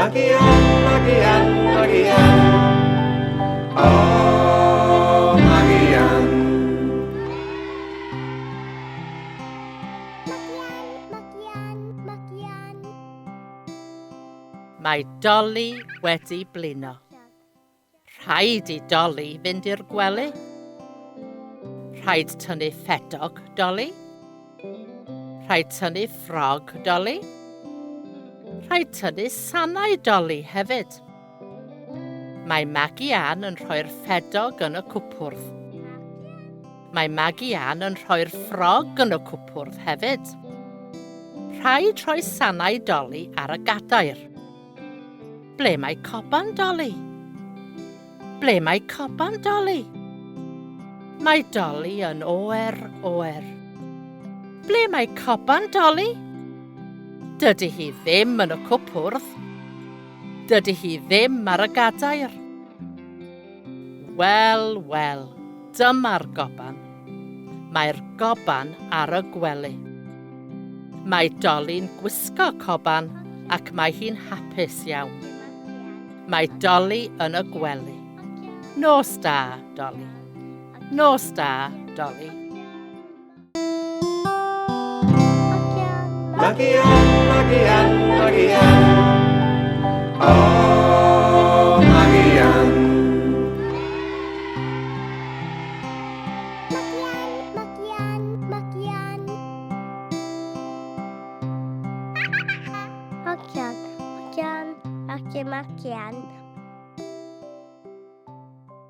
Magi Ann, Magi Ann, Magi Ann. O, Magi Ann. Magi Ann, Magi Ann. Mae Dolly wedi blino. Rhaid i Dolly fynd i'r gwely. Rhaid tynnu ffedog Dolly. Rhaid tynnu ffrog Dolly. Rhaid tynnu sanau Dolly hefyd. Mae Magi Ann yn rhoi'r ffedog yn y cwpwrdd. Mae Magi Ann yn rhoi'r ffrog yn y cwpwrdd hefyd. Rhaid rhoi sanau Dolly ar y gadair. Ble mae coban Dolly? Ble mae coban Dolly? Mae Dolly yn oer, oer. Ble mae coban Dolly? Dydy hi ddim yn y cwpwrdd. Dydy hi ddim ar y gadair. Wel, wel, dyma'r goban. Mae'r goban ar y gwely. Mae Dolly'n gwisgo coban ac mae hi'n hapus iawn. Mae Dolly yn y gwely. Nos da, Dolly. Nos da, Dolly. Magi Ann, Magi Ann, Magi Ann. O, Magi Ann. Magi Ann, Magi Ann, Magi Ann. Hogian, hogian, hogian, Magi Ann.